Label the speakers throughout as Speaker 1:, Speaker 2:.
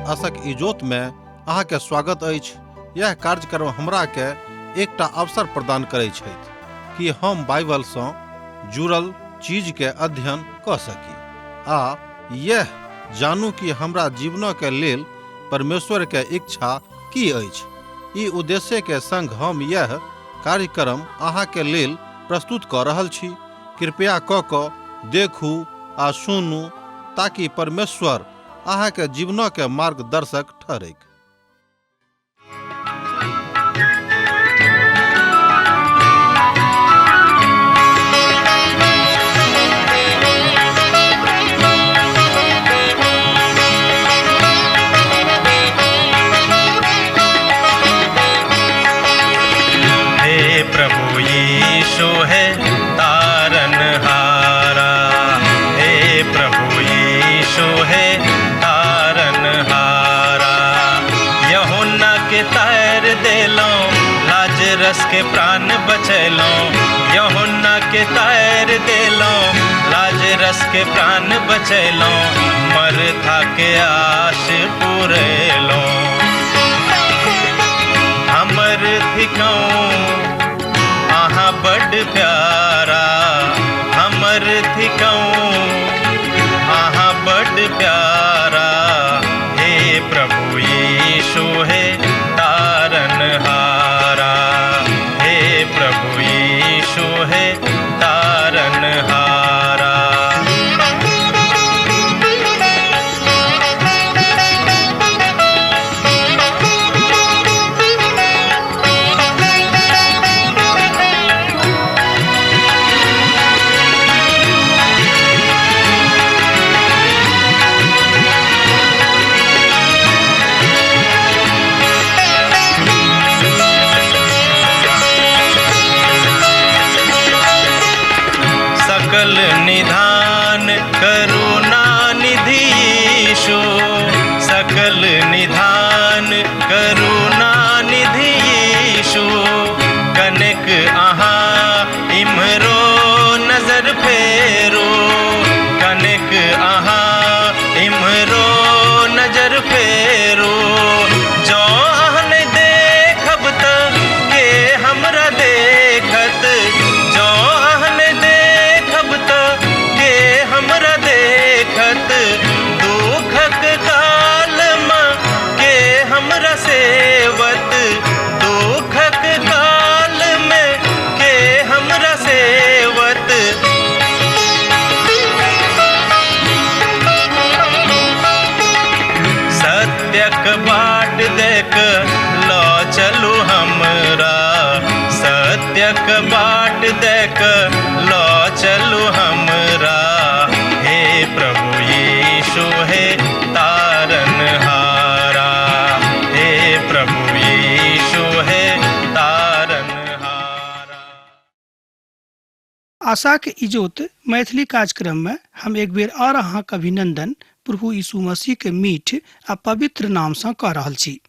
Speaker 1: आशक इजोत में अहाँ के स्वागत अछि। यह कार्यक्रम हमरा के एकटा अवसर प्रदान करै छथि कि हम बाइबल सँ जुड़ल चीज के अध्ययन कऽ सकी आ यह जानू कि हमरा जीवन के लेल परमेश्वर के इच्छा की अछि। ई उद्देश्य के संग हम यह कार्यक्रम अहाँ के लेल प्रस्तुत कऽ रहल छी। कृपया कऽ कऽ देखू आ सुनू ताकि परमेश्वर अहाँ के जीवन के मार्गदर्शक ठहरैक।
Speaker 2: हे प्रभु यीशु है तारन हारा, हे प्रभु यीशु है तारन हारा। यूहन्ना के तार देलो, लाजरस के प्राण बचैलो। यूहन्ना के तार देलो, लाजरस के प्राण बचैलो। मरथा के आश पुरेलो। हमर थिकौं अहाँ बड प्यारा, हमर थिकौं अहाँ बड प्यारा। हे प्रभु यीशु हे तारन हारा, हे प्रभु यीशु हे तारन हारा। सकल निधान करुणा निधि यीशु, सकल निधान करुणा निधि यीशु। कनक अहाँ इम्हरो नजर फेरो, कनक अहाँ इम्हरो नजर फेरो। जँ अहाँ नहि देखब त के हमरा देखत, जँ अहाँ नहि देखब त के हमरा देखत। दुखक काल मे के हमरा सेवत, दुखक काल मे के हमरा सेवत। सत्यक बाट देख ल चलू हमरा, सत्यक बाट देख ल चलू हमरा। हे प्रभु यीशु हे तारन हारा, हे प्रभु यीशु हे तारन हारा।
Speaker 3: आशाक इजोत मैथिली कार्यक्रम में हम एक बेर और अहाँक अभिनंदन प्रभु यीशु मसीह के मीठ आ पवित्र नाम सँ कऽ रहल छी।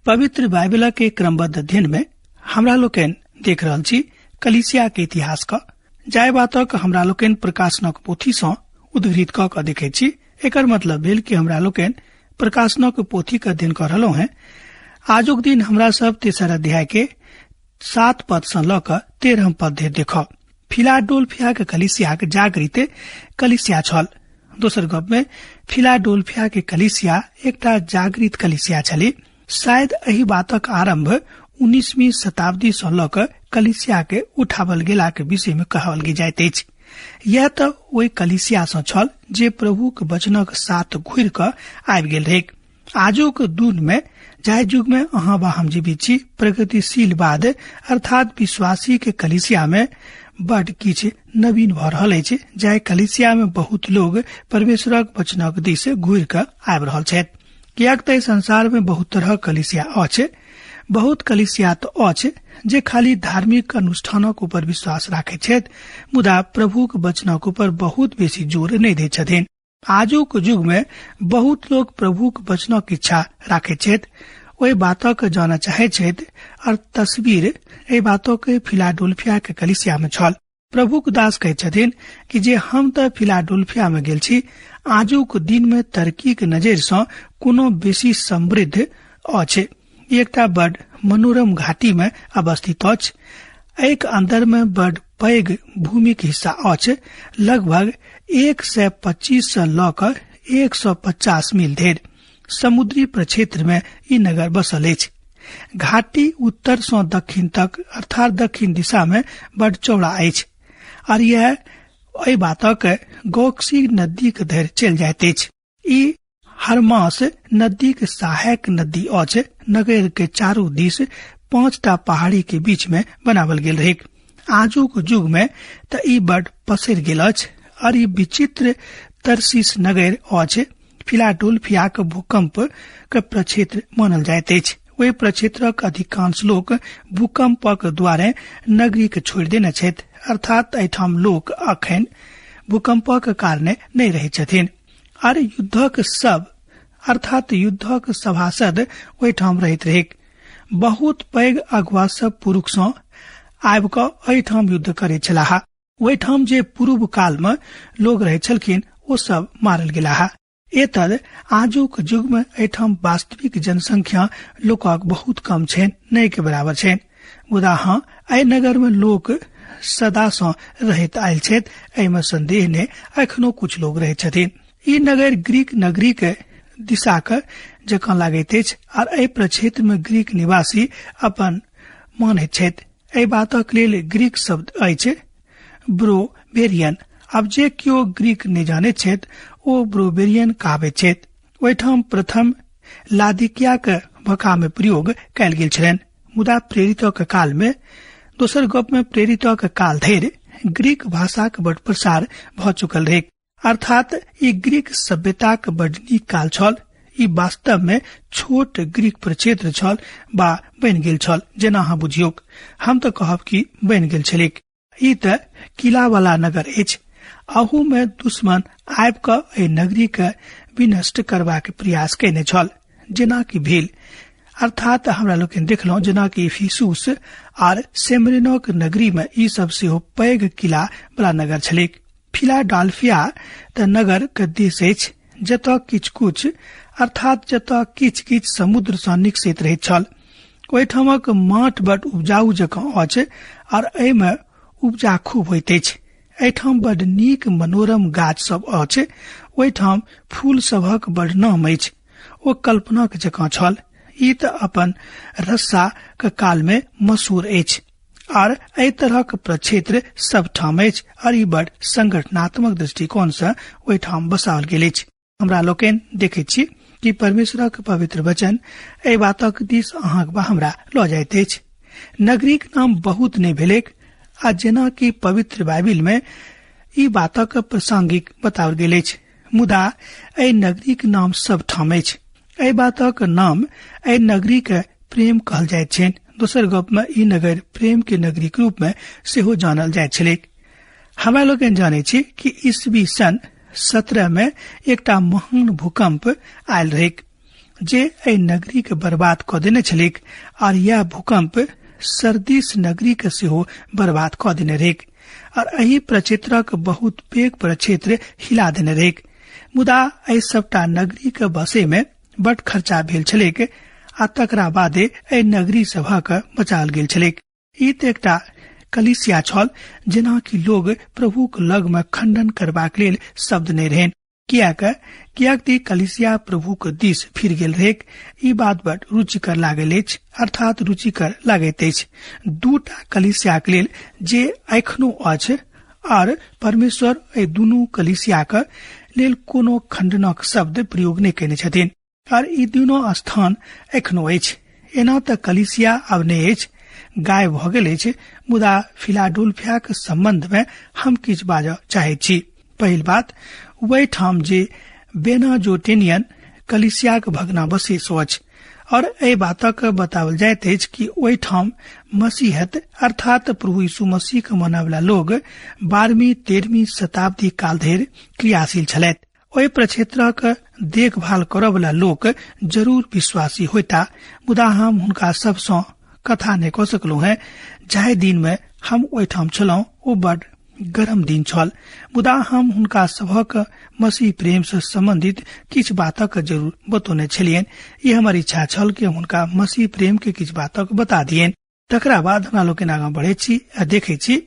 Speaker 3: पवित्र बाइबल के क्रमबद्ध अध्ययन में हमरा लोकनि देख रहल छी कलीसिया के इतिहास क, जाहि बातक हमरा लोकनि प्रकाशनक पोथी सँ उद्घृत कऽ कऽ देखैत छी। एकर मतलब भेल कि हमरा लोकनि प्रकाशनक पोथी के अध्ययन कऽ रहलहुँ हैं। आजुक दिन हमरा सब तेसर अध्याय के 7 पद सँ लऽ कऽ 13 पद धरि देखब। फिलाडोल्फिया के कलीसियाक जागृत कलीसिया छल। दोसर गप में फिलाडोल्फिया के कलीसिया एकटा जागृत कलीसिया छली। शायद एहि बातक आरंभ 19वीं शताब्दी सँ लऽ कऽ कलीसिया के उठावल गेला के विषय में कहल जाइत अछि। यह तऽ ओहि कलीसिया सँ छल जे प्रभुक वचनक साथ घुरि कऽ आबि गेल रहैक। आजुक दुन में, जाहि युग में अहाँ वा हम जीवित छी, प्रगतिशीलवाद अर्थात विश्वासी के कलीसिया में बड किछु नवीन भऽ रहल अछि, जाहि कलीसिया में बहुत लोग परमेश्वरक वचनक दिस घुरि कऽ आबि रहल छथि। किएक तऽ संसार में बहुत तरहक कलीसिया अछि। बहुत कलीसिया तऽ अछि जे खाली धार्मिक अनुष्ठानक ऊपर विश्वास राखैत छथि, मुदा प्रभुक वचनक ऊपर बहुत बेसी जोर नहि दैत छथिन। आजुक युग में बहुत लोग प्रभुक वचनक इच्छा राखैत छथि, ओहि बातक जानऽ चाहैत छथि और तस्वीर एहि बातक फिलाडोल्फिया के कलीसिया में छल। प्रभुक दास कहैत छथिन कि जे हम तऽ फिलाडोल्फिया में गेल छी, आजुक दिन में तरकीक नजरि सँ कोनो बेसी समृद्ध अछि। एकटा बड मनोरम घाटी में अवस्थित अछि। एक अंदर में बड पैघ भूमिक हिस्सा अछि, लगभग 125 से लऽ कऽ 150 मील धरि समुद्री प्रक्षेत्र में ई नगर बसल अछि। घाटी उत्तर से दक्षिण तक अर्थात दक्षिण दिशा में बड चौड़ा अछि और यह एहि बातक गौक्सी नदी के धरि चलि जाइत अछि। ई हरमास नदी के सहायक नदी अछि। नगर के चारू दिस 5टा पहाड़ी के बीच में बनावल गेल रहे। आजुक युग में त ई बड पसरि गेल अछि और ई विचित्र तरसीस नगर अछि। फिलाडेल्फियाक भूकंप के प्रक्षेत्र मानल जाइत अछि। ओहि प्रक्षेत्रक अधिकांश लोक भूकंपक द्वारे नगरी के छोड़ि देने छथि, अर्थात एहिठाम लोक अखन भूकंपक कारणे नहि रहैत छथिन। आर युद्धक सब अर्थात युद्धक सभासद ओहिठाम रहैत रहै। बहुत पैघ अगुआ सब पुरुष सँ आबि कऽ एहिठाम युद्ध करैत छलाह। ओहिठाम जे पूर्व काल में लोग रहैत छलखिन ओ सब मारल गेलाह। एतद आजुक युग में एहिठाम वास्तविक जनसंख्या लोकक बहुत कम छनि, नहि के बराबर छनि। मुदा हँ, एहि नगर में लोक सदा सँ रहैत आयल छथि, एहिमे संदेह नहि, एखनो कुछ लोग रहैत छथिन। ई नगर ग्रीक नगरी के दिशा के जकाँ लागैत अछि आर एहि प्रक्षेत्र में ग्रीक निवासी अपन मानैत छथि। एहि बातक लेल ग्रीक शब्द अछि ब्रोबेरियन। आब जे केओ ग्रीक नहि जानैत छथि ओ ब्रोबेरियन कहबैत छथि। ओहिठाम प्रथम लादिकियाक भका में प्रयोग कयल गेल छलनि, मुदा प्रेरितक काल में दोसर गप में प्रेरितक काल धरि ग्रीक भाषाक बड प्रसार भऽ चुकल रहै। अर्थात ई ग्रीक सभ्यताक बड नीक काल छल। ई वास्तव में छोट ग्रीक प्रक्षेत्र छल बा बनि गेल छल, जेना अहाँ बुझियौक, हम तऽ कहब कि बनि गेल छलैक। ई तऽ किला वाला नगर अछि। अहू में दुश्मन आबि कऽ एहि नगरी के विनष्ट करबाक प्रयास कयने छल, जेना कि भेल। अर्थात हमरा लोकनि देखलहुँ जेना कि इफिसुस आर सेमरिनोक नगरी में ई सब सेहो पैघ किला वाला नगर छलैक। फिलाडेल्फिया तऽ नगर के देश अछि जतऽ किछु कुछ अर्थात जतऽ किछु किछु समुद्र सँ निकसैत रहैत छल। ओहिठामक माट बड उपजाऊ जकाँ अछि आर एहिमे उपजा खूब होइत अछि। एहिठाम बड नीक मनोरम गाछ सब अछि। ओहिठाम फूल सभक बड नाम अछि। ओ कल्पनाक जकाँ छल। ई तऽ अपन रस्सा के काल में मशहूर अछि आर एहि तरहक प्रक्षेत्र सब ठाम अछि आर ई बड संगठनात्मक दृष्टिकोण सँ ओहिठाम बसाओल गेल अछि। हमरा लोकनि देखैत छी कि परमेश्वरक पवित्र वचन एहि बातक दिस अहाँक बा हमरा लऽ जाइत अछि। नगरीक नाम बहुत नहि भेलैक आ जेना कि पवित्र बाइबिल में ई बातक प्रासंगिक बताओल गेल अछि, मुदा एहि नगरीक नाम सब ठाम अछि। एहि बातक नाम एहि नगरी के प्रेम कहल जाइत छनि। दोसर गप में ई नगर प्रेम के नगरी के रूप में सेहो जानल जाइत छलैक। हमरा लोकनि जानै छी कि ईस्वी सन 17 में एकटा महान भूकंप आयल रहैक जे एहि नगरी के बर्बाद कऽ देने छलैक आर यह भूकंप सरदीस नगरी के सेहो बर्बाद कऽ देने रहैक और एहि प्रक्षेत्रक बहुत पैघ प्रक्षेत्र हिला देने रहैक। मुदा एहि सबटा नगरी के बसे में बड खर्चा भेल छलैक आ तकरा बादे एहि नगरी सभक बचाओल गेल छलैक। ई तऽ एकटा कलीसिया छल, जेना कि लोग प्रभुक लग में खंडन करबाक लेल शब्द नहि रहनि, कियाक ती कलीसिया प्रभुक दिस फिर गेल रहैक। ई बात बड रुचिकर लागल अछि, अर्थात रुचिकर लागैत अछि। दूटा कलीसियाक लेल जे एखनो अछि आर परमेश्वर एहि दुनू कलीसियाक लेल कोनो खंडनक शब्द प्रयोग नहि कयने छथिन आर ई दुनू स्थान एखनो अछि। एना तऽ कलीसिया आब नहि अछि, गायब भऽ गेल अछि, मुदा फिलाडेल्फियाक संबंध में हम किछु बाजऽ चाहैत छी। पहिल बात, ओहिठाम जे बेनाजोटेनियन कलीसियाक भग्नावशेष अछि और एहि बातक बताओल जाइत अछि कि ओहिठाम मसीहत अर्थात प्रभु यीशु मसीह के मानयवला लोग 12वीं 13वीं शताब्दी काल धरि क्रियाशील छलथि। ओहि प्रक्षेत्रक देखभाल करऽवला लोक जरूर विश्वासी होइता, मुदा हम हुनका सबसँ कथा नहि कऽ सकलहुँ हैं। जाहि दिन में हम ओहिठाम छलहुँ ओ बड गरम दिन छल, मुदा हम हुनका सभक मसीह प्रेम से संबंधित किछु बातक जरूर बतौने छलियनि। ई हमर इच्छा छल कि हुनका मसीह प्रेम के किछु बातक बता दियनि। तकरा बाद हमरा लोकनि आगाँ बढ़े छी आ देखे छी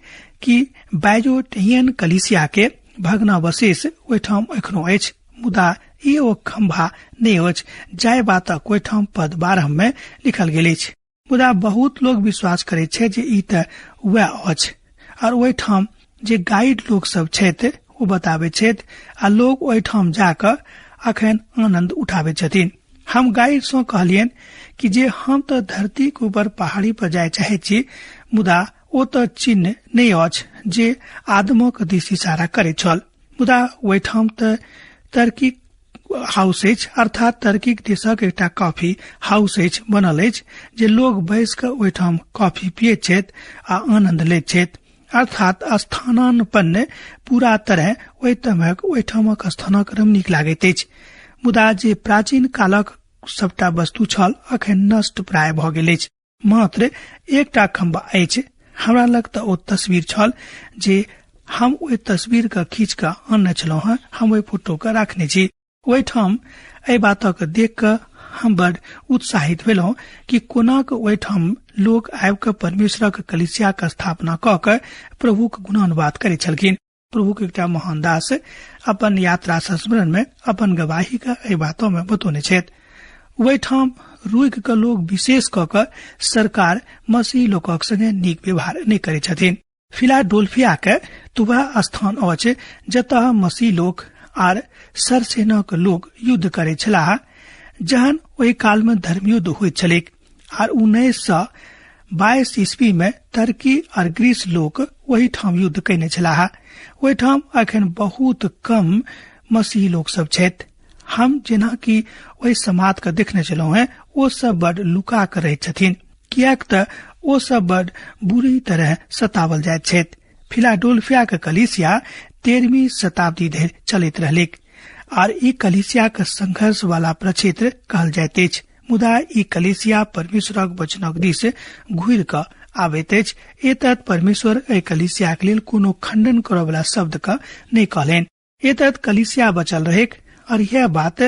Speaker 3: कि बाइजोटियन कलिसिया के भग्नावशेष ओहिठाम एखनो अछि, मुदा ई ओ खंभा नहि अछि जाहि बातक ओहिठाम पद 12 में लिखल गेल अछि। मुदा बहुत लोग विश्वास करे छै जे ई तऽ वएह अछि, और ओहिठाम जे गाइड लोग सब छथि ओ बताबै छथि आ लोग ओहिठाम जाकऽ अखन आनंद उठाबै छथिन। हम गाइड सँ कहलियनि कि जे हम तऽ धरती के ऊपर पहाड़ी पर जाय चाहे छी, मुदा ओ तऽ चिन्ह नहि अछि जे आदमक दिस इशारा करे छल। मुदा ओहिठाम तऽ टर्की हाउस अछि, अर्थात टर्कीक देशक एकटा कॉफी हाउस अछि बनल अछि जे लोग बैस कऽ ओहिठाम कॉफी पियैत छथि आ आनंद लैत छथि। अर्थात स्थानापन्न पूरा तरह ओहिठामक स्थानक रमणीक लागैत अछि। मुदा जे प्राचीन कालक सबटा वस्तु छल अखन नष्ट प्राय भऽ गेल अछि। मात्र एकटा खम्बा अछि। हमरा लग तऽ ओ तस्वीर छल जे हम ओहि तस्वीर के खींच कऽ आनने छलहुँ हेँ। हम ओहि फोटो के राखने छी। ओहिठाम एहि बातक देख कऽ हम बड़ उत्साहित भेलहुँ कि कोना कऽ ओहिठाम लोक आबि कऽ परमेश्वरक कलिसिया के स्थापना कऽ कऽ प्रभुक गुणानुवाद करै छलखिन। प्रभुक एकटा महान दास अपन यात्रा संस्मरण में अपन गवाही के एहि बातों में बतौने छथि। ओहिठाम रुकि कऽ लोग विशेष कऽ कऽ सरकार मसीह लोकक संगे नीक व्यवहार नहि करै छथिन। फिलाडोल्फिया के तुबा स्थान अछि जतऽ मसीह लोक आर सरसेनक लोक युद्ध करै छलाह, जहन ओहि काल में धर्मयुद्ध होइत छलैक आर 1922 ईस्वी में टर्की और ग्रीस लोक ओहिठाम युद्ध कयने छलाह। ओहिठाम अखन बहुत कम मसीह लोक सब छथि। हम जेना कि ओहि समाद के देखने छलहुँ हेँ, ओ सब बड लुका के रहैत छथिन, किएक तऽ ओ सब बड बुरी तरह सतावल जाइत छथि। फिलाडोल्फिया के कलीसिया 13वीं शताब्दी धरि चलैत रहलैक आर ई कलीसिया के संघर्ष वाला प्रक्षेत्र कहल जाइत अछि। मुदा ई कलीसिया परमेश्वरक वचनक दिस घुरि कऽ आबैत अछि। एतत परमेश्वर एहि कलीसियाक लेल कोनो खंडन करऽ वाला शब्द के नहि कहलनि। एतत कलीसिया बचल रहेक और यह बात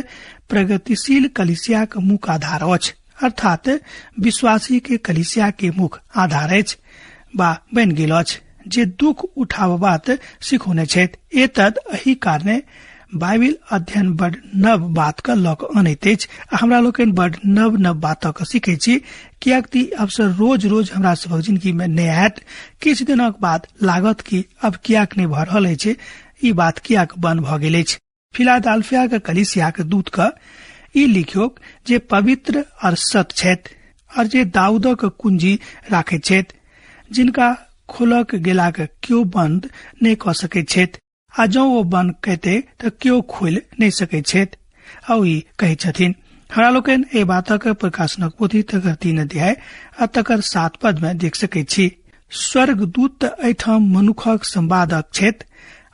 Speaker 3: प्रगतिशील कलीसिया के मुख्य आधार अछि, अर्थात विश्वासी के कलीसिया के मुख्य आधार अछि बा बनि गेल अछि जे दुख उठाबबात सिखौने छथि। एतद एहि कारणे बाइबिल अध्ययन बड नव बात के लऽ कऽ अनैत अछि आ हमरा लोकनि बड नव नव बात के सीखै छी, किएक तऽ ई अवसर रोज रोज हमरा सभक जिंदगी में नहि आयत। किछु दिनक बाद लागत कि अब किएक नहि भऽ रहल अछि, ई बात किएक बंद भऽ गेल अछि। फिलाडेल्फिया के कलीसिया के दूत के ई लिखियोक जे पवित्र और सत छथि और जे दाऊदक कुंजी राखैत छथि, जिनका खोलक गेलाक केओ बंद नहि कऽ सकैत छथि आ जँ ओ बंद कयतै तऽ केओ खोलि नहि सकैत छथि। आ ओ ई कहै छथिन। हमरा लोकनि एहि बातक प्रकाशनक पोथी तकर 3 अध्याय आ तकर 7 पद में देख सकैत छी। स्वर्गदूत एहिठाम मनुखक संवादक छथि,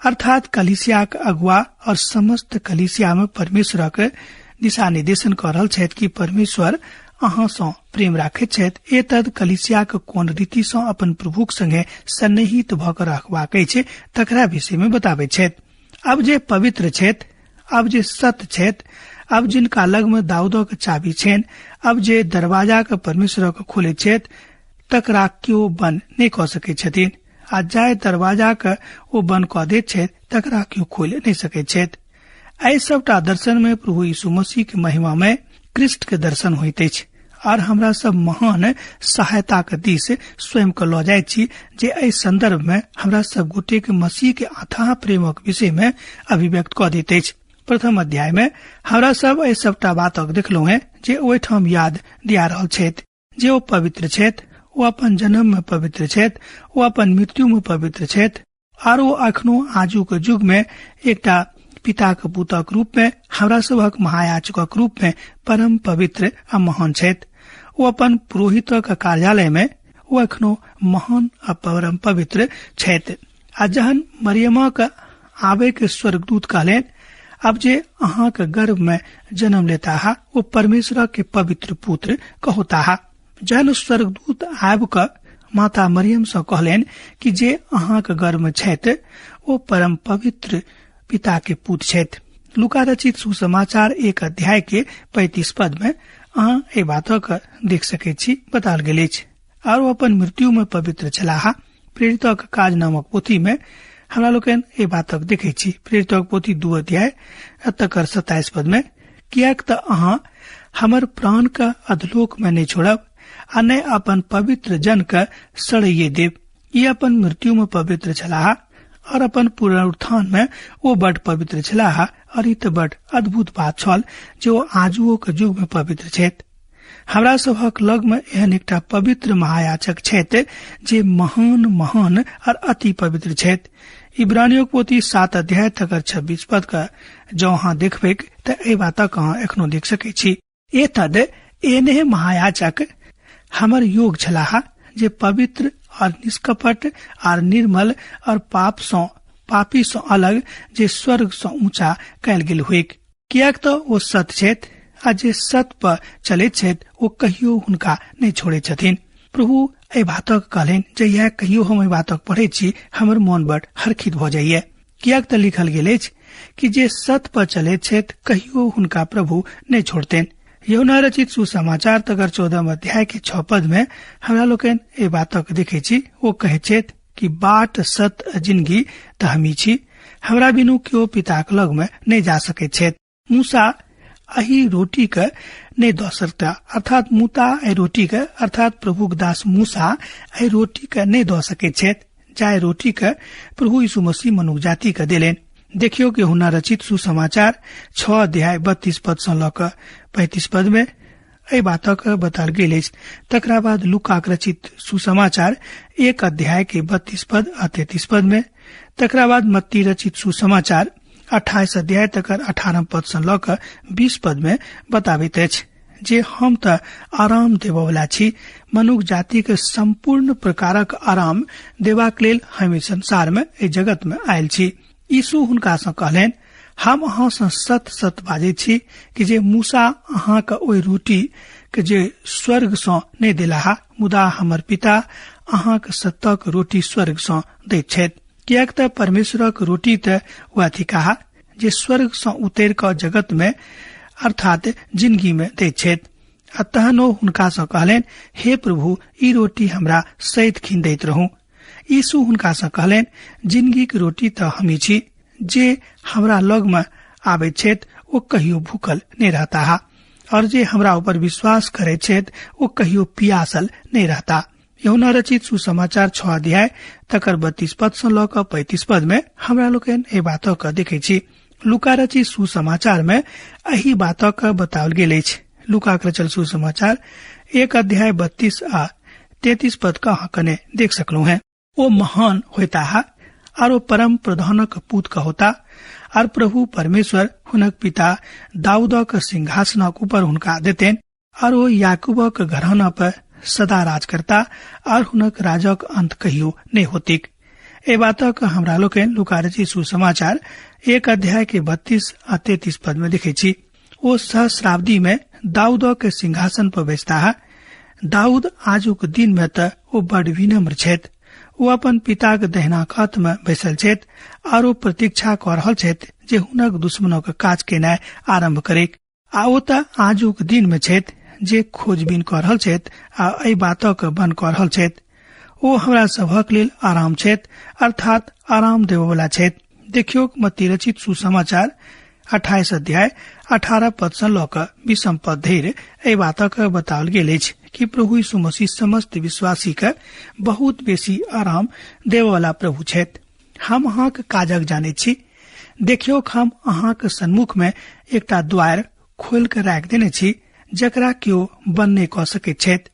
Speaker 3: अर्थात कलीसियाक अगुआ और समस्त कलीसिया में परमेश्वरक दिशा निर्देशन कऽ रहल छथि कि परमेश्वर अहाँ सँ प्रेम राखैत छथि। एतद कलीसियाक कोन रीति सँ अपन प्रभुक संगे सन्निहित भऽ कऽ रखबाक अछि तकरा विषय में बताबैत छथि। अब जे पवित्र छथि, अब जे सत्य छथि, अब जिनका लग में दाऊदक चाबी छनि, अब जे दरवाजाक परमेश्वरक खोलैत छथि तकरा केओ बंद नहि कऽ सकैत छथिन, आ जाहि दरवाजाक ओ बंद कऽ दैत छथि तकरा केओ खोलि नहि सकैत छथि। एहि सबटा दर्शन में प्रभु यीशु मसीह के महिमा में क्रिस्ट के दर्शन होइत अछि और हमरा सब महान सहायता के दिस स्वयं के लऽ जाइत छी जे एहि संदर्भ में हमरा सब गोटे के मसीह के अथाह प्रेमक विषय में अभिव्यक्त कऽ दैत अछि। प्रथम अध्याय में हमरा सब एहि सबटा बातक देखलहुँ हेँ जे ओहिठाम याद दिया रहल छथि जे ओ पवित्र छथि, ओ अपन जन्म में पवित्र छथि, ओ अपन मृत्यु में पवित्र छथि आर ओ अखनो आजुक युग में एकटा पिताक पुतक रूप में हमरा सभक महायाचकक रूप में परम पवित्र आ महान छथि। ओ अपन पुरोहितक कार्यालय में ओ अखनो महान आ परम पवित्र छथि। आ जहन मरियमाक आबे के स्वर्गदूत कहलनि, अब जे अहाँक गर्भ में जन्म लेता हा ओ परमेश्वर के पवित्र पुत्र कहोता हा। जहन स्वर्गदूत आबि कऽ माता मरियम सँ कहलनि कि जे अहाँक गर्भ में छथि ओ परम पवित्र पिता के पुत्र छथि। लूका रचित सुसमाचार 1 अध्याय के 35 पद में अहाँ एहि बातक देख सकैत छी, बताओल गेल अछि। और ओ अपन मृत्यु में पवित्र छलाह। प्रेरितक काज नामक पोथी में हमरा लोकनि एहि बातक देखै छी। प्रेरितक पोथी 2 अध्याय तकर 27 पद में, किएक तऽ अहाँ हमर प्राण के अधलोक में नहि छोड़ब आ नहि अपन पवित्र जन के सड़ैये देब। ई अपन मृत्यु में पवित्र छलाह और अपन पुनरुत्थान में ओ बड पवित्र छलाह। और ई तऽ बड अद्भुत बात छल जे ओ आजुओ के युग में पवित्र छथि। हमरा सभक लग में एहन एकटा पवित्र महायाचक छथि जे महान महान और अति पवित्र छथि। इब्रानियों पोथी 7 अध्याय तकर 26 पद के जँ अहाँ देखबैक तऽ एहि बातक अहाँ एखनो देख सकैत छी। एतद एने महायाचक हमर योग छलाह जे पवित्र और निष्कपट और निर्मल और पापी सँ अलग जे स्वर्ग सँ ऊंचा कयल गेल होइक। किएक तऽ ओ सत छथि आ जे सत पर चलैत छथि ओ कहियो हुनका नहि छोड़ैत छथिन। प्रभु एहि बातक कहलनि जे इएह कहियो हम एहि बातक पढ़ै छी हमर मन बड हर्षित भऽ जाइए। किएक तऽ लिखल गेल अछि कि जे सत पर चलैत छथि कहियो हुनका प्रभु नहि छोड़तनि। यूहन्ना रचित सुसमाचार तकर 14 अध्याय के 6 पद में हमरा लोकनि एहि बातक देखै छी। ओ कहैत छथि कि बाट सत जिंदगी तऽ हमी छी, हमरा बिनु केओ पिताक लग में नहि जा सकैत छथि। मूसा एहि रोटी के नहि दऽ सकता, अर्थात मूता एहि रोटी के, अर्थात प्रभुक दास मूसा एहि रोटी के नहि दऽ सकैत छथि जाहि रोटी के प्रभु यीशु मसीह मनुख जाति के देलनि। देखियौ कि यूहन्ना रचित सुसमाचार 6 अध्याय 32 पद सँ लऽ कऽ 35 पद में एहि बातक बताओल गेल अछि। तकरा बाद लूकाक रचित सुसमाचार 1 अध्याय के 32 पद आ 33 पद में, तकरा बाद मत्ती रचित सुसमाचार 28 अध्याय तकर 18 पद सँ लऽ कऽ 20 पद में बताबैत अछि जे हम तऽ आराम देबयवला छी, मनुख जाति के संपूर्ण प्रकारक आराम देबाक लेल हम एहि संसार में, एहि जगत में आयल छी। यीशु हुनका सँ कहलनि, हम अहाँ सँ सत सत बाजै छी कि जे मूसा अहाँके ओहि रोटी के जे स्वर्ग सँ नहि देलाह, मुदा हमर पिता अहाँके सतक रोटी स्वर्ग सँ दैत छथि। किएक तऽ परमेश्वरक रोटी तऽ वएह थिकाह जे स्वर्ग सँ उतरि कऽ जगत में अर्थात जिंदगी में दैत छथि। आ तहन ओ हुनका सँ कहलनि, हे प्रभु, ई रोटी हमरा सैत खिन दैत रहू। यीशु हुनका सँ कहलनि, जिंदगी के रोटी तऽ हमी छी, जे हमरा लग में आबैत छथि ओ कहियो भूखल नहि रहता और जे हमरा ऊपर विश्वास करैत छथि ओ कहियो पियासल नहि रहता। यूहन्ना रचित सुसमाचार 6 अध्याय तकर 32 पद सँ लऽ कऽ 35 पद में हमरा लोकनि एहि बातक देखै छी। लूका रचित सुसमाचार में एहि बातक बताओल गेल अछि। लूका रचल सुसमाचार 1 अध्याय 32 आ 33 पद का अहाँ कने देख सकलहुँ हैं। ओ महान होता है और ओ परम प्रधानक पूत का होता और प्रभु परमेश्वर हुनक पिता दाऊदक सिंहासनक ऊपर हुनका देतेन और ओ याकूबक घराना पर सदा राज करता और हुनक राजक अंत कहियो नहीं होतिक। ए बातक हमरा लोकनि लूका रचित सुसमाचार 1 अध्याय के 32 आ 33 पद में देखै छी। ओ सहस्राब्दी में दाऊदक सिंहासन पर बैसता है। दाऊद आजुक दिन में तऽ ओ बड़ विनम्र छथि। ओ अपन पिताक दहिना कात में बैसल छथि आर ओ प्रतीक्षा कऽ रहल छथि जे हुनक दुश्मनक काज केनाइ आरंभ करेक। आ ओ तऽ आजुक दिन में छथि जे खोजबीन कऽ रहल छथि आ एहि बातक बन कऽ रहल छथि। ओ हमरा सभक लेल आराम छथि, अर्थात आराम देबयवला छथि। देखियौ मत्ती रचित सुसमाचार 28 अध्याय 18 पद सँ लऽ कऽ 20 पद धरि एहि बातक बताओल गेल अछि कि प्रभु यीशु मसीह समस्त विश्वासी के बहुत बेसी आराम देबयवला प्रभु छथि। हम अहाँक काजक जानैत छी। देखियौ, हम अहाँक सन्मुख में एकटा द्वार खोलि कऽ राखि देने छी जकरा केओ बंद नहि कऽ सकैत छथि।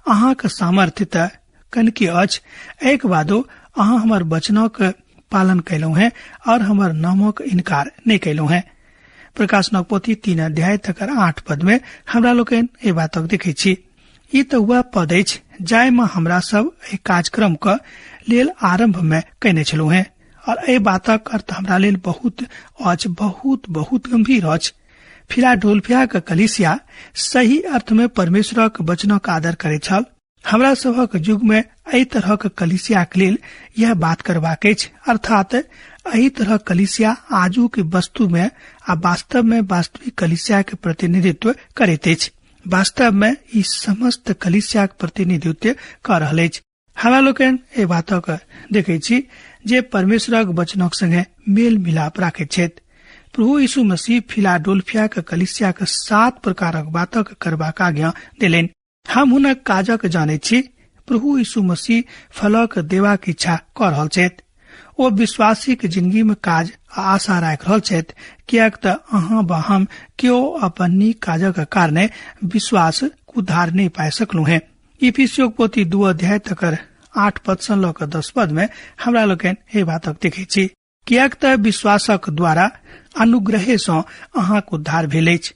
Speaker 3: अहाँक सामर्थ्य तऽ कनके अछि, एहिके बादो अहाँ हमर वचनक पालन कयलहुँ हैं और हमर नामक इनकार नहि कयलहुँ हैं। प्रकाशनक पोथी 3 अध्याय तकर 8 पद में हमरा लोकनि एहि बातक देखै छी। ई तऽ वएह पद अछि जाहिमे हमरा सब एहि कार्यक्रम के लेल आरंभ में कयने छलहुँ हैं और एहि बातक अर्थ हमरा लेल बहुत अछि, बहुत बहुत गंभीर अछि। फिलाडेल्फिया के कलीसिया सही अर्थ में परमेश्वरक वचनक आदर करैत छल। हमरा सभक युग में एहि तरहक कलीसियाक लेल यह बात करबाक अछि, अर्थात एहि तरहक कलीसिया आजू के वस्तु में आ वास्तव में वास्तविक कलीसिया के प्रतिनिधित्व करैत अछि। वास्तव में ई समस्त कलीसियाक प्रतिनिधित्व कर रहल अछि। हमरा लोकनि एहि बातक देखै छी जे परमेश्वरक वचनक संगे मेल मिलाप राखैत छथि। प्रभु यीशु मसीह फिलाडेल्फिया के कलीसिया के 7 प्रकारक बातक करबाक आज्ञा देलनि। हम हुनक काजक जानैत छी। प्रभु यीशु मसीह फलक देबाक इच्छा कऽ रहल छथि। ओ विश्वासी के जिंदगी में काज आ आशा राखि रहल छथि, किएक तऽ अहाँ वा हम केओ अपन नीक काजक कारणे विश्वास उद्धार नहि पाइ सकलहुँ हेँ। इफिसियोक पोथी 2 अध्याय तकर 8 पद सँ लऽ कऽ 10 पद में हमरा लोकनि एहि बातक देखैत छी, किएक तऽ विश्वासक द्वारा अनुग्रहे सँ अहाँक उद्धार भेल अछि,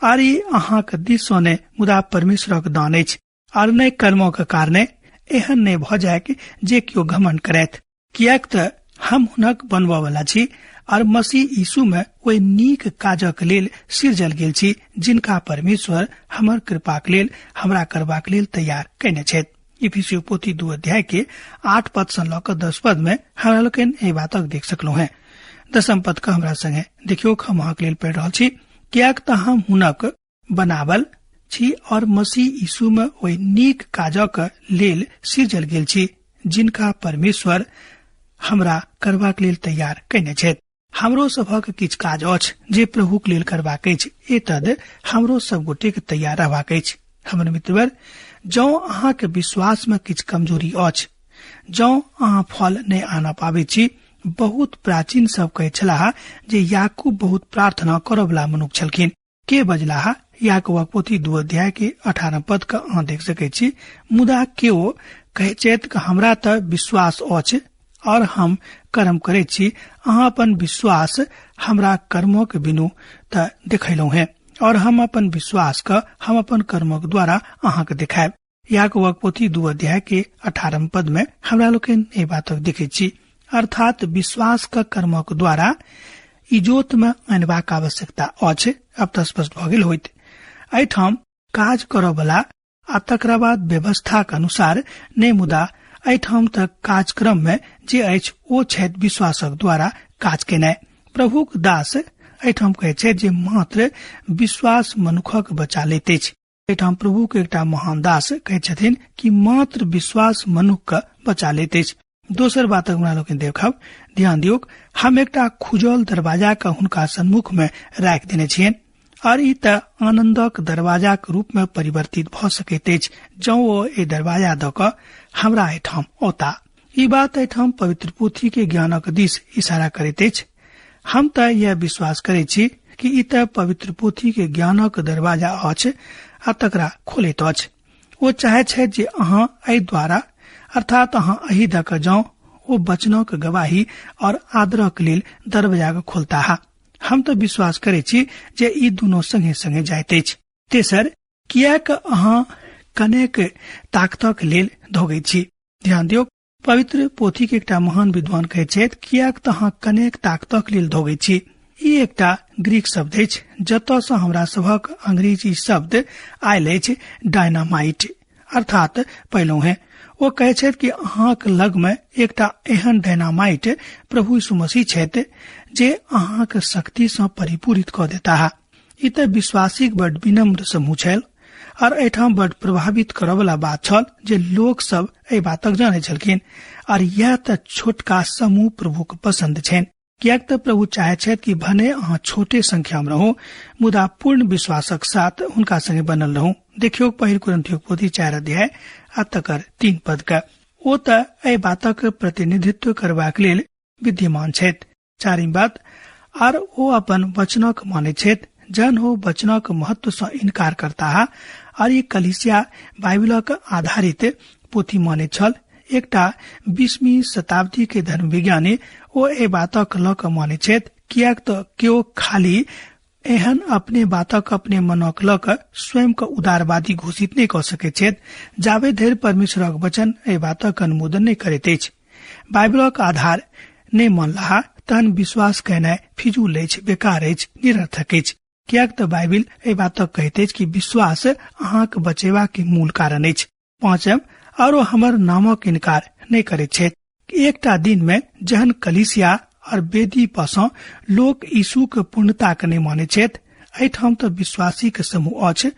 Speaker 3: आर ई अहाँक दिस सँ नहि मुदा परमेश्वरक दान अछि, आर नहि कर्मक कारणे, एहन नहि भऽ जाय जे केओ घमंड करैत, किएक तऽ हम हुनक बनबऽ वाला छी आर मसीह यीशु में ओहि नीक काजक लेल सिरजल गेल छी जिनका परमेश्वर हमर कृपाक लेल हमरा करबाक लेल तैयार कयने छथि। इफिसियो पोथी 2 अध्याय के 8 पद सँ लऽ कऽ 10 पद में हमरा लोकनि एहि बातक देख सकलहुँ हेँ। 10 पद के हमरा संगे देखियौ, हम अहाँक लेल पढ़ि रहल छी, किएक तऽ हम हुनक बनावल छी और मसीह यीशु में ओहि नीक काजक लेल सिरजल गेल छी जिनका परमेश्वर हमरा करबाक लेल तैयार कयने छथि। हमरो सभक किछु काज अछि जे प्रभुक लेल करबाक अछि, एतद हमरो सब गोटे के तैयार रहबाक अछि। हमर मित्रवर, जँ अहाँके विश्वास में किछु कमजोरी अछि, जँ अहाँ फल नहि आना पाबै छी, बहुत प्राचीन सब कहै छलाह जे याकूब बहुत प्रार्थना करऽवला मनुख छलखिन। के बजलाह? याकूबक पोथी 2 अध्याय के 18 पद के अहाँ देख सकै छी। मुदा केओ कहै छथि कि हमरा तऽ विश्वास अछि और हम कर्म करै छी, अहाँ अपन विश्वास हमरा कर्मक बिनु तऽ देखैलहुँ हेँ, और हम अपन विश्वास के हम अपन कर्मक द्वारा अहाँके देखायब। याकूबक पोथी 2 अध्याय के 18 पद में हमरा लोकनि एहि बातक देखै छी, अर्थात विश्वास के कर्मक द्वारा इजोत में अनबाक आवश्यकता अछि। अब तऽ स्पष्ट भऽ गेल होइत। एहिठाम काज करऽवला आ तकरा बाद व्यवस्थाक अनुसार नहि, मुदा एहिठाम तऽ कार्यक्रम में जे अछि ओ छथि विश्वासक द्वारा काज केनाइ। प्रभुक दास एहिठाम कहै छथि जे मात्र विश्वास मनुखक बचा लैत अछि। एहिठाम प्रभु के एकटा महान दास कहै छथिन कि मात्र विश्वास मनुख के बचा लैत अछि। दोसर बात हमरा लोकनि देखब, ध्यान दियौक, हम एकटा खुजल दरवाजा के हुनका सन्मुख में राखि देने छियनि, और ई तऽ आनंदक दरवाजाक रूप में परिवर्तित भऽ सकैत अछि जँ ओ एहि दरवाजा दऽ कऽ हमरा एहिठाम औता। ई बात एहिठाम पवित्र पोथी के ज्ञानक दिस इशारा करैत अछि। हम तऽ यह विश्वास करै छी कि ई तऽ पवित्र पोथी के ज्ञानक दरवाजा अछि आ तकरा खोलैत अछि। ओ चाहे छथि जे अहाँ एहि द्वारा, अर्थात अहाँ एहि दऽ कऽ जाउ, ओ वचनक गवाही और आदरक लेल दरवाजा के खोलताह। हम तऽ विश्वास करै छी जे ई दुनू संगे संगे जाइत अछि। तेसर, किएक अहाँ कनेक ताकतक लेल धोगैत छी? ध्यान दियौ, पवित्र पोथी के एकटा महान विद्वान कहैत छथि, किएक तऽ अहाँ कनेक ताकतक लेल धोगैत छी। ई एकटा ग्रीक शब्द अछि जतऽ सँ हमरा सभक अंग्रेजी शब्द आयल अछि डायनामाइट, अर्थात पहलू है। ओ कहै छथि कि अहाँक लग में एकटा एहन डायनामाइट प्रभु यीशु मसीह छथि जे अहाँक शक्ति सँ परिपूरित कऽ देताह। ई तऽ विश्वासीक बड विनम्र समूह छल और एहिठाम बड प्रभावित करऽवला बात छल जे लोक सब एहि बातक जानै छलखिन, और यह तऽ छोटका समूह प्रभुक पसंद छनि, किएक तऽ प्रभु चाहे छथि कि भने अहाँ छोटे संख्या में रहू मुदा पूर्ण विश्वासक साथ हुनका संगे बनल रहू। देखियौ पहिल कुरिन्थियोक पोथी 4 अध्याय आ तकर 3 पद के। ओ तऽ एहि बातक प्रतिनिधित्व करबाक लेल विद्यमान छथि। चारिम बात, आर ओ अपन वचनक मानै छथि। जहन ओ वचनक महत्व सँ इनकार करताह आर ई कलीसिया बाइबिलक आधारित पोथी मानैत छल। एकटा 20वीं शताब्दी के धर्मविज्ञानी ओ एहि बातक लऽ कऽ मानैत छथि, किएक तऽ केओ खाली एहन अपने बातक अपने मनक लऽ कऽ स्वयं के उदारवादी घोषित नहि कऽ सकैत छथि जाबे धरि परमेश्वरक वचन एहि बातक अनुमोदन नहि करैत अछि। बाइबिलक आधार नहि मानलाह तहन विश्वास केनाइ फिजूल अछि, बेकार अछि, निरर्थक अछि, किएक तऽ बाइबिल एहि बातक कहैत अछि कि विश्वास अहाँक बचेबा के मूल कारण अछि। पाँचम, आरो हमर नामक इनकार नहि करैत छथि। एकटा दिन मे जहन कलीसिया और वेदी पर सँ लोक यीशु के पूर्णता के नहि मानैत छथि, एहिठाम तऽ विश्वासी के समूह अछि,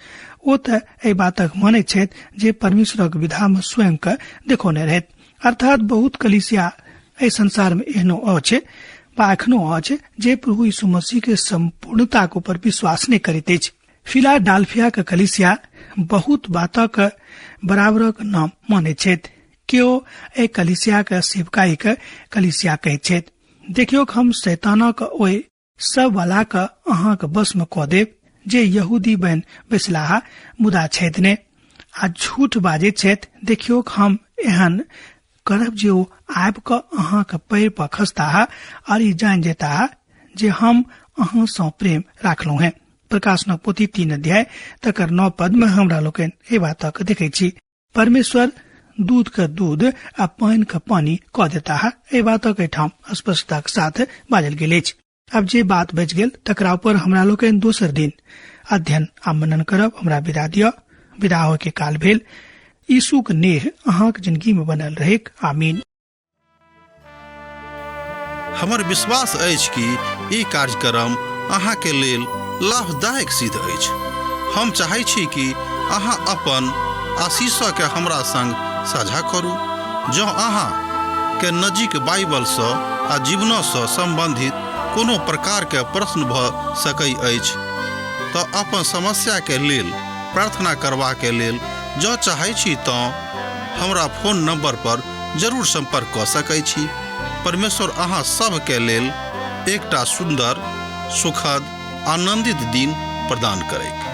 Speaker 3: ओ तऽ एहि बातक मानैत छथि जे परमेश्वरक विधा मे स्वयं के देखौने रहैत। अर्थात बहुत कलीसिया एहि संसार मे एहनो अछि वा एखनो अछि जे प्रभु यीशु मसीह के संपूर्णता के ऊपर विश्वास नहि करैत अछि। फिलाडेल्फिया के कलीसिया बहुत बातक बराबरक नाम मानैत छथि। केओ एहि कलीसिया के सेवकाई के कलीसिया कहैत छथि। देखियौ, हम शैतानक ओहि सब वाला के अहाँक बस में कऽ देब जे यहूदी बनि बैसलाह मुदा छथि ने आ झूठ बाजैत छथि। देखियौ, हम एहन करब जे ओ आबि कऽ अहाँक पैर पर खसताह और ई जानि जेताह जे हम अहाँ सँ प्रेम राखलहुँ हैं। प्रकाशनक पोथी 3 अध्याय तकर 9 पद में हमरा लोकनि एहि बातक देखै छी। परमेश्वर दूध के दूध आ पानि के पानि कऽ देताह, एहि बातक एहिठाम स्पष्टताक साथ बाजल गेल अछि। आब जे बात बचि गेल तकरा ऊपर हमरा लोकनि दोसर दिन अध्ययन आ मनन करब। हमरा विदा दिअ, विदा होय के काल भेल। यीशुक नेह अहाँक जिंदगी में बनल रहेक। आमीन।
Speaker 1: हमर विश्वास अछि कि ई कार्यक्रम अहाँके लेल लाभदायक सिद्ध अछि। हम चाहै छी कि अहाँ अपन आशीषके हमरा संग साझा करू। जँ अहाँ के नजीक बाइबलसँ आ जीवनसँ सम्बन्धित कोनो प्रकारके प्रश्न भऽ सकै अछि तऽ अपन समस्याके लेल प्रार्थना करबाके लेल जँ चाहै छी तँ हमरा फोन नंबर पर जरूर संपर्क कऽ सकै छी। परमेश्वर अहाँ सभके लेल एकटा सुन्दर, सुखद, आनंदित दिन प्रदान करैक।